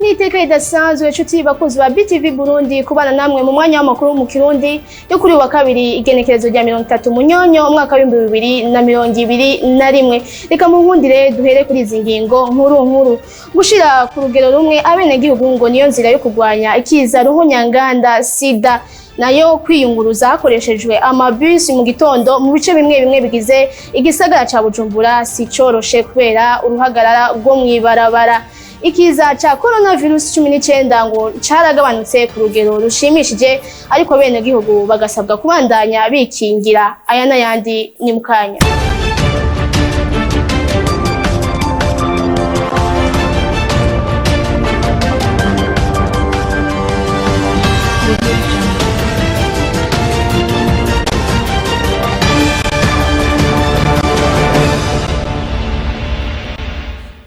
N'iteka ridasanzwe, inshuti bakunzi ba BTV Burundi, kubana namwe mu mwanya w'amakuru mu Kirundi yo kuri wa kabiri, igenekerezo rya 30 Munyonyo umwaka wa 2021. Reka mu nkundire duhere kuri izi ngingo nkuru nkuru. Gushira ku rugero rumwe abenegihugu ngo niyo nzira yo kurwanya ikiza ruhunyanganda sida. Nayo kwiyunguruza hakoreshejwe amabisi mu gitondo mu bice bimwe bimwe bigize igisagara ca Bujumbura si coroshe kubera uruhagarara rwo mw'ibarabara. Ikiza ca coronavirus 19 ngo caragabanutse ku rugero rushimishije, ariko bene gihugu bagasabwa kubandanya bikingira. Aya n'ayandi ni mukanya.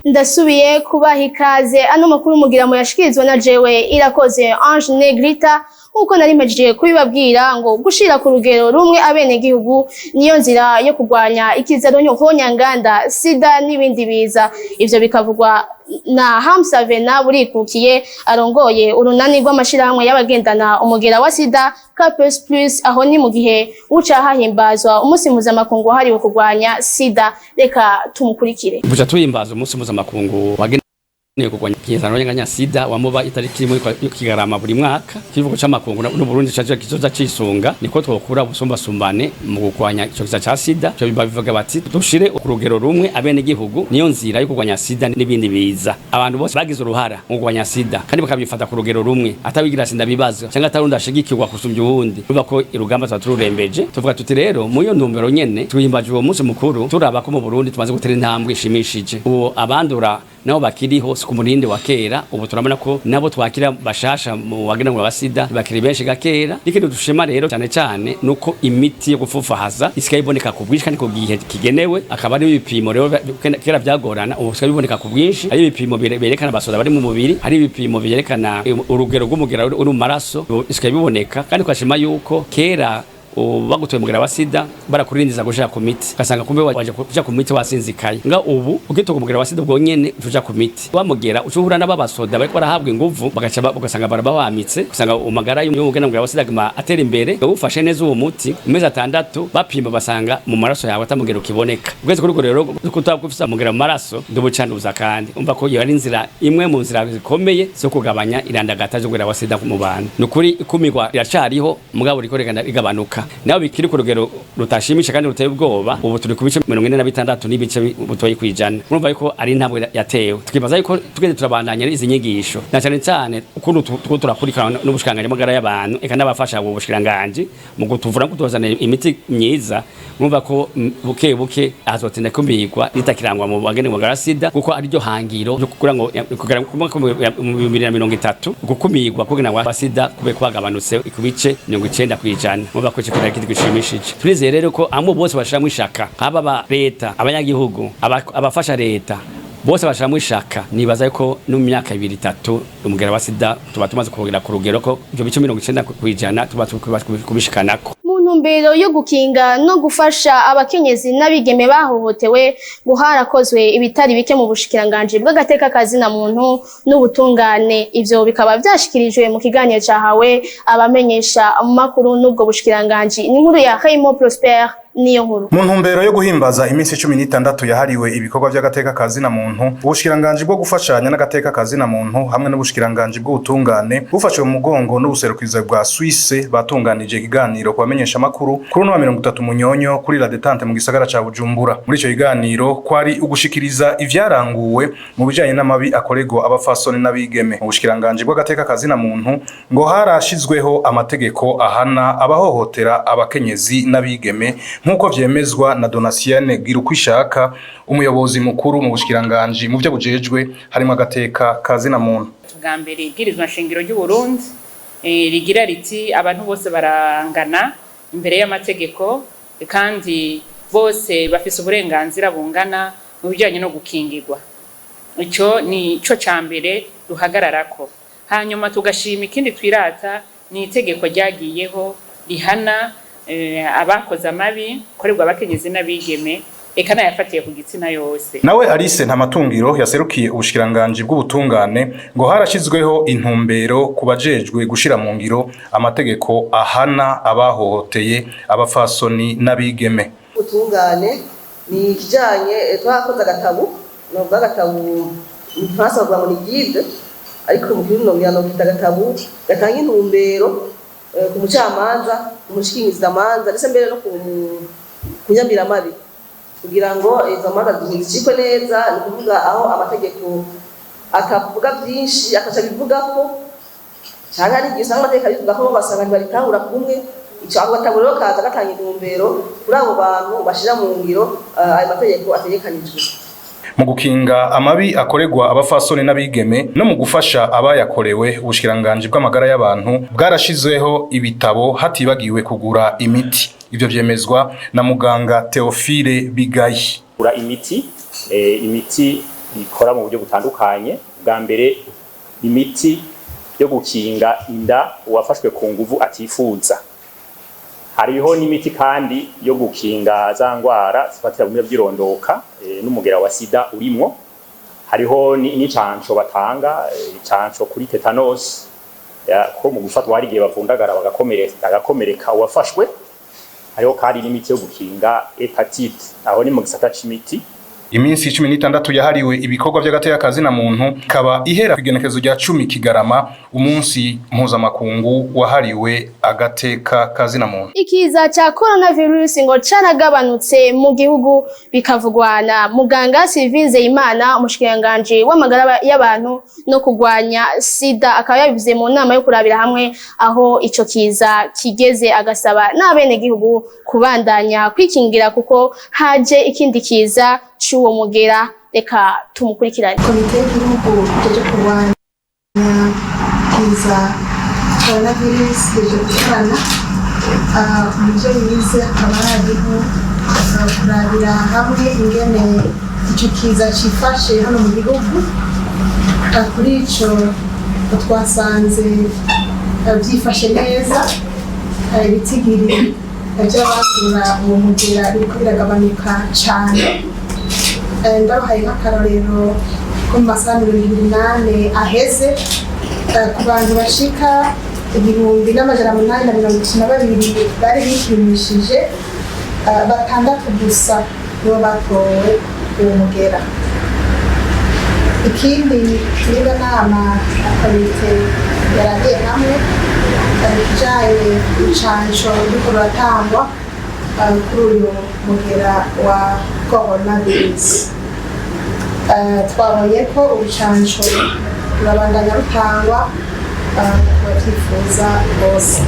Ndasubiye kubaha ikaze. Ano makuru mugira muyashikirizwa na jewe Irakoze Ange Negrita. Nkuko nari mpejeje kubibabwira, ngo gushira ku rugero rumwe abenegihugu niyo nzira yo kurwanya ikiza ruhonyanganda sida n'ibindi biza. Ivyo bikavugwa na Hamsa Vena Burikukiye, arongoye urunani rw'amashirahamwe y'abagendana umugera wa sida, Capes Plus. Aho ni mu gihe uca hahimbazwa umunsi mpuzamakungu wahariwe kurwanya sida. Reka tumukurikire. Buca tuhimbaza umunsi mpuzamakungu wagenewe kurwanya ikiza ruhonyanganda sida, wamuba itariki 1 Kigarama buri mwaka. Kivugo c'amakungu n'u Burundi caje kizoza cisunga niko twokura busumbasumbane mu kurwanya ico kiza ca sida. Ico bivuga bati dushire ku rugero rumwe abene gihugu niyo nzira yo kurwanya sida n'ibindi biza. Abantu bose bagize uruhara mu kurwanya sida kandi bakabifata ku rugero rumwe, atabigira sida bibazo cyangwa atarundi ashigikirwa kusumbya uwundi, bivuga ko irugamba tuba tururembeje. Tuvuga tuti rero mu iyo ntumbero nyene tuhimbaje uwo munsi mukuru, turaba ko mu Burundi tumaze gutera intambwe ishimishije. Ubu abandura nabo bakiriho si ku murindi wa kera. Ubu turabona ko nabo twakira bashasha mu wagira ngo abasida bakiri benshi gakera. Ikintu dushima rero cyane cyane nuko imiti yo gufufahaza isigaye iboneka ku bwinshi kandi ku gihe kigenewe, akaba ari ibipimo rero kera byagorana, ubu bisigaye biboneka ku bwinshi. Ari ibipimo berekana abasoda bari mu mubiri, hari ibipimo byerekana urugero rw'umugera uri mu maraso, bisigaye biboneka. Kandi twashima yuko kera bagutoye umugera wa sida barakurindiza gushira ku miti, ugasanga kumbe waje kuja ku miti wasinzikaye. Nga ubu ugitoka umugera wa sida ubwo nyene uja ku miti, wamugera ucuhura n'ababasoda bariko barahabwa inguvu, bagaca ugasanga barabawamitse, ugasanga umagara y'umugera wa sida aguma atera imbere. Ufashe neza uwo muti mu mezi 6, bapima basanga mu maraso yawe atamugera ukiboneka. Ugeze kuri urwo rero kutagufisa umugera mu maraso ndubucanduza, kandi umva ko iyo ari inzira imwe mu nzira zikomeye zo kugabanya irandagata ry'umugera wa sida mu bantu. Ni ukuri ikumirwa riracariho, mugabo riko rigenda rigabanuka, naho bikiri ku rugero rutashimisha kandi ruteye ubwoba. Ubu turi ku bice 46 n'ibice butoyi kwijana. Urumva yuko ari intambwe yatewe. Tukibaza yuko tugeze turabandanya izi nyigisho na cyane cyane ukuntu turakurikirana n'ubushikiranganji bw'amagara y'abantu, eka n'abafasha ubu bushikiranganji mu kutuvura no kutuzanira imiti myiza. Urumva ko buke buke azotinda kumbirwa ritakirangwa mu bagene mu sida, kuko ariryo hangiro ryo kugira ngo kugira ngo mu 2030 gukumirwa kugira ngo sida kube kwagabanutse ku bice 90%. Murumva ko ico kintu gishimishije. Turizeye rero ko amwe bose bashiramwo ishaka, haba aba leta, abanyagihugu, abafasha leta, bose bashiramwo ishaka, nibaza yuko no mu myaka 2 3 umugera wa sida tuba tumaze kugera ku rugero ko ivyo bice 90% tuba kubishikanako. Mu ntumbero yo gukinga no gufasha abakenyezi n'abigeme bahohotewe, ngo harakozwe ibitari bike mu bushikiranganji bw'agateka kazina muntu n'ubutungane. Ivyo bikaba vyashikirijwe mu kiganiro cahawe abamenyesha makuru n'ubwo bushikiranganji. Ni inkuru ya Raymond Prosper niyo nkuru. Mu ntumbero yo guhimbaza iminsi 16 yahariwe ibikorwa by'agateka kazina muntu, ubushikiranganji bwo gufashanya n'agateka kazina muntu hamwe n'ubushikiranganji bw'ubutungane bufashwe mu mugongo n'ubuserukiza bwa Suisse batunganije ikiganiro ku bamenyesha makuru kuri uno wa 30 Munyonyo kuri La Détente mu gisagara ca Bujumbura. Muri ico kiganiro kwari ugushikiriza ivyaranguwe mu bijanye n'amabi akorerwa abafasoni n'abigeme. Mu bushikiranganji bw'agateka kazina muntu ngo harashizweho amategeko ahana abahohotera abakenyezi n'abigeme, nk'uko vyemezwa na Donatienne Girukwishaka, umuyobozi mukuru mu bushikiranganji mu vyo bujejwe harimo agateka kazina muntu. Bwa mbere, ibwirizwa nshingiro ry'u Burundi rigira riti: abantu bose barangana imbere y'amategeko kandi bose bafise uburenganzira bungana mu bijyanye no gukingirwa. Icyo ni cyo cya mbere duhagararako. Hanyuma tugashima ikindi twirata ni itegeko ryagiyeho rihana. abakoze amabi akorerwa abakenyezi n'abigeme, eka n'ayafatiye ku gitsina yose. Nawe Alice Ntamatungiro yaserukiye ubushikiranganji bw'ubutungane, ngo harashizweho intumbero ku bajejwe gushira mu ngiro amategeko ahana abahohoteye abafasoni n'abigeme. Ubutungane ni ikijanye, twakoze agatabu, novuga agatabu mu Gifaransa bavuga ngo ni guide, ariko mu Kirundi nongera nokita agatabu gatanga intumbero ku mucamanza, ku mushikirizamanza, ndetse mbere no ku nyamiramabi, kugira ngo izo manza zicikwe neza. Ni ukuvuga aho amategeko atavuga byinshi akaca bivugako, canke hari igihe usanga amategeko abivugako, ugasanga ntibaritahura kumwe. Ico ako gatabo rero kaza gatanga intumbero kuri abo bantu bashira mu ngiro ayo mategeko ategekanijwe. Mu gukinga amabi akorerwa abafasoni n'abigeme no mu gufasha abayakorewe, ubushikiranganji bw'amagara y'abantu bwarashizeho ibitabo, hatibagiwe kugura imiti. Ivyo vyemezwa na muganga Theophile Bigayi. Kugura imiti, imiti ikora mu buryo butandukanye. Bwa mbere, imiti yo gukinga inda uwafashwe ku nguvu atifuza. Hariho n'imiti kandi yo gukinga za ngwara zifatira mu by'irondoka, n'umugera wa sida urimwo. Hariho n'incanco batanga, incanco kuri tétanos, ko mu gufatwa hari igihe bavundagara bagakomereka uwafashwe. Hariho kandi n'imiti yo gukinga hépatite. Aho ni mu gisata c'imiti. Iminsi 16 yahariwe ibikorwa vy'agateka kazina muntu ikaba ihera kw'igenekerezo rya 10 Kigarama, umunsi mpuzamakungu wahariwe agateka kazina muntu. Ikiza ca coronavirus ngo caragabanutse mu gihugu, bikavugwa na muganga Sylvie Nzeyimana, umushikiranganji w'amagara y'abantu no kugwanya sida. Akaba yabivuze mu nama yo kurabira hamwe aho ico kiza kigeze, agasaba n'abenegihugu kubandanya kwikingira kuko haje ikindi kiza c'uwo mugera. Reka tumukurikirane. Komite y'igihugu ije kurwanya kiza coronavirus ije gukorana. Mu byo yize hakaba hariho kurabira hamwe ingene ico kiza cifashe hano mu gihugu. Kuri ico twasanze vyifashe neza. Ibitigiri vy'abandura uwo mugera biriko biragabanuka cane. Ndabahaye nk'akarorero ko mu masaha 24 aheze, ku bantu bashika 1832 bari bipimishije, batandatu gusa nibo batowe uwo mugera. Ikindi niba nama ya komite yaragiye hamwe, ikijanye n'incanco ruriko ruratangwa kuri uyu mugera wa coronavirus. Twabonye ko urucanco rurabandanya rutangwa ku bavyifuza bose.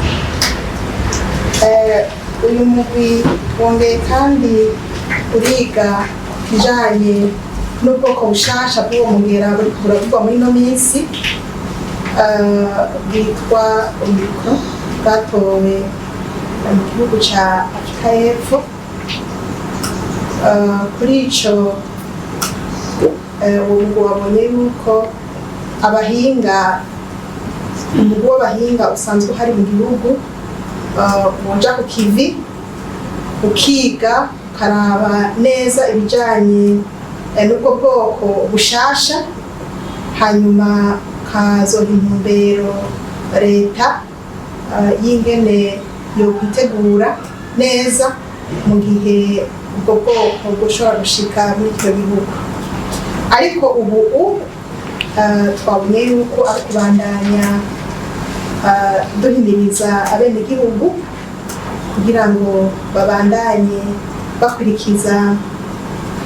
Uyu mugwi wongeye kandi uriga ku kijanye n'ubwoko bushasha bw'uwo mugera buriko buravugwa muri ino minsi, bwitwa Omicron, bwatowe mu gihugu ca Afrika y'Epfo. Kuri ico, uwo mugwi wabonye yuko abahinga, umugwi w'abahinga usanzwe uhari mu gihugu, woja ku kivi ukiga, ukaraba neza ibijanye n'ubwo bwoko bushasha, hanyuma ukazoha intumbero leta y'ingene yokwitegura neza mu gihe ubwo bwoko bwoshobora gushika muri icyo gihugu. Ariko ubu twabonye yuko ari kubandanya duhimiriza abenegihugu kugira ngo babandanye bakurikiza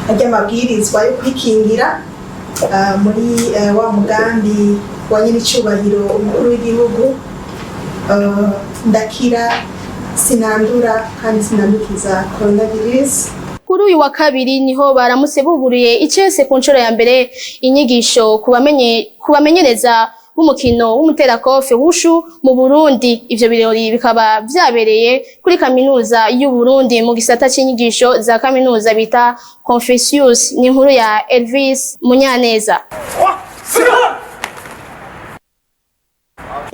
arya mabwirizwa yo kwikingira muri wa mugambi wa nyir'icyubahiro umukuru w'igihugu, ndakira, sinandura kandi sinandukiza coronavirus. Kuri uyu wa kabiri niho baramutse buguriye icese ku nshuro ya mbere inyigisho kubamenyereza b'umukino w'umuterakofe wushu mu Burundi. Ivyo birori bikaba vyabereye kuri kaminuza y'u Burundi mu gisata c'inyigisho za kaminuza bita Confucius. Ni inkuru ya Elvis Munyaneza.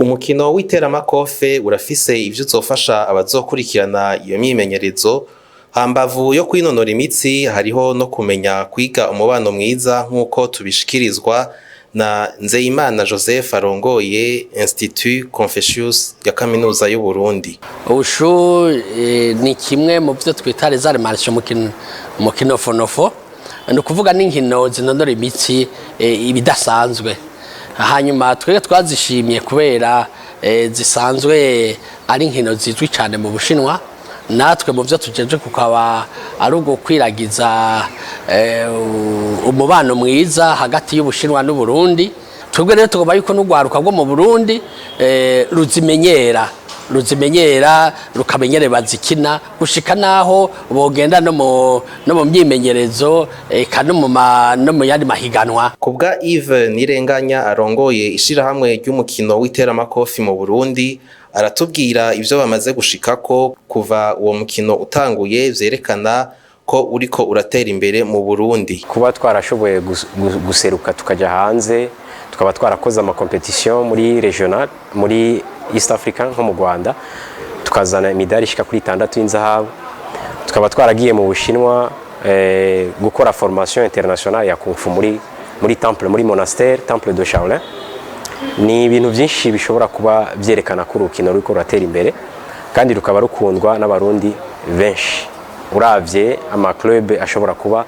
Umukino w'iteramakofe urafise ivyo uzofasha abazokurikirana iyo myimenyerezo. Hambavu yo kwinonora imitsi, hariho no kumenya kwiga umubano mwiza, nk'uko tubishikirizwa na Nzeyimana Joseph arongoye Institut Confucius ya Kaminuza y'u Burundi. Wushu ni kimwe mu byo twita les arts martiaux mu kinofonofo, ni ukuvuga n'inkino zinonora imitsi ibidasanzwe. Hanyuma twebwe twazishimye kubera zisanzwe ari inkino zizwi cyane mu Bushinwa. Natwe mu byo tujeje kukaba ari ugukwiragiza umubano mwiza hagati y'Ubushinwa n'Uburundi. Twebwe rero tugomba yuko n'urwaruka rwo mu Burundi ruzimenyera, rukamenyere bazikina gushika naho bogenda no mu myimenyerezo, eka no mu yandi mahiganwa. Kubwa Yves Nirenganya arongoye ishirahamwe ry'umukino w'iteramakofi mu Burundi, aratubwira ivyo bamaze gushikako kuva uwo mukino utanguye, vyerekana ko uriko uratera imbere mu Burundi. Kuba twarashoboye guseruka tukajya hanze, tukaba twarakoze ama compétitions muri régional, muri East Africa, nko mu Rwanda, tukazana imidari ishika kuri 6 y'inzahabu, tukaba twaragiye mu Bushinwa gukora formation internationale ya kung fu muri temple, muri monastère Temple de Shaolin, ni ibintu byinshi bishobora kuba byerekana ko urukino ruriko ruratera imbere kandi rukaba rukundwa n'Abarundi benshi, uravye ama club ashobora kuba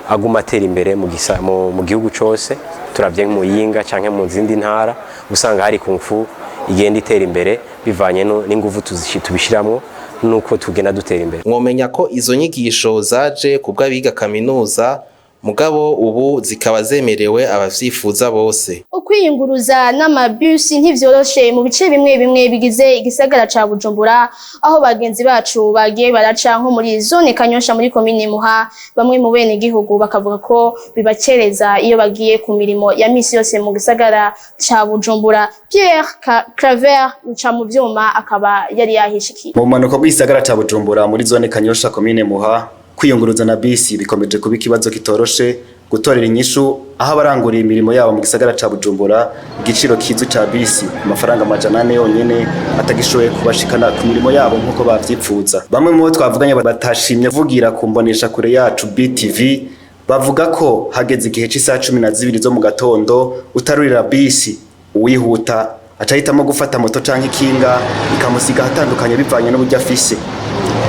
aguma atera imbere mu gihugu cose. Turavye Muyinga canke mu zindi ntara, usanga hari kung fu igenda itera imbere bivanye n'inguvu tubishiramwo nuko tugenda dutera imbere. Mwomenya ko izo nyigisho zaje kubw'abiga kaminuza, mugabo ubu zikaba zemerewe abavyifuza bose. Ukwiyunguruza n'amabisi ntivyoroshe mu bice bimwe bimwe bigize igisagara ca Bujumbura, aho bagenzi bacu bagiye baraca nko muri zone Kanyosha muri komine Muha. Bamwe mu bene gihugu bakavuga ko bibacereza iyo bagiye ku mirimo ya misi yose mu gisagara ca Bujumbura. Pierre Claver uca mu vyuma akaba yari yahishikiye. Mu bumanuko bw'igisagara ca Bujumbura, muri zone Kanyosha, komine Muha, kwiyunguruza na bisi bikomeje kuba ikibazo kitoroshe gutorera inyishu, aho abaranguriye imirimo yabo mu gisagara ca Bujumbura igiciro kizwi ca bisi, amafaranga 400 yonyene, atagishoboye kubashikana ku mirimo yabo nk'uko bavyipfuza. Bamwe mu bo twavuganye batashimye vugira ku mbonesha kure yacu BTV bavuga ko hageze igihe c'isaha 12 zo mu gatondo utarurira bisi, uwihuta aca ahitamo gufata moto canke ikinga ikamusiga ahatandukanye bivanye n'uburyo afise.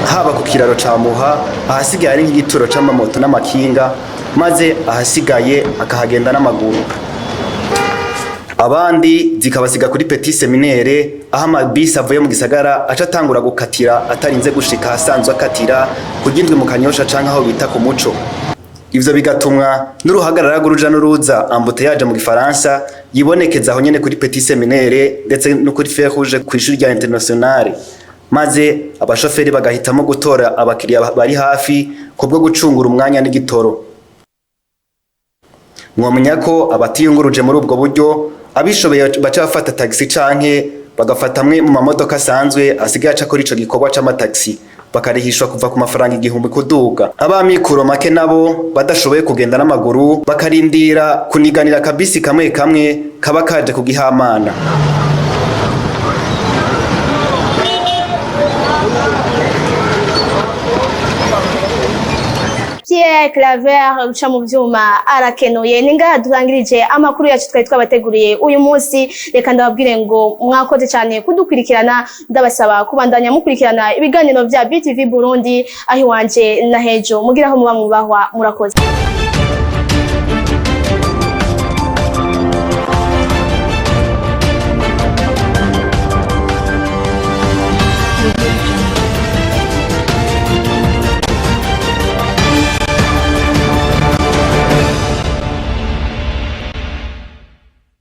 Haba ku kiraro ca Muha, ahasigaye ari nk'igituro c'amamoto n'amakinga, maze ahasigaye akahagenda n'amaguru, abandi zikabasiga kuri Petit Séminaire, aho amabisi avuye mu gisagara aca atangura gukatira atarinze gushika ahasanzwe akatira ku mu Kanyosha canke aho bita ku Muco. Ivyo bigatumwa n'uruhagarara rw'uruja n'uruza, embouteillage mu gifaransa, yibonekeza aho nyene kuri Petit Séminaire ndetse no kuri Feu Rouge kw'ishuri rya Internationale, maze abashoferi bagahitamo gutora abakiriya bari hafi kubwo gucungura umwanya n'igitoro. Mwomenya ko abatiyunguruje muri ubwo buryo, abishoboye baca bafata taxi canke bagafata amwe mu mamodoka asanzwe asigaye aca kuri ico gikorwa c'amataxi, bakarihishwa kuva ku mafaranga 1000 kuduga. Abamikuro make nabo badashoboye kugenda n'amaguru bakarindira kuniganira akabisi kamwe kamwe kaba kaje kugihamana. Pierre Claver uca mu vyuma arakenuye. Ni ngaha durangirije amakuru yacu twari twabateguriye uyu munsi. Reka ndababwire ngo mwakoze cyane kudukurikirana. Ndabasaba kubandanya mukurikirana ibiganiro vya BTV Burundi. Aho iwanje na hejo, mugira aho muba mubahwa. Murakoze.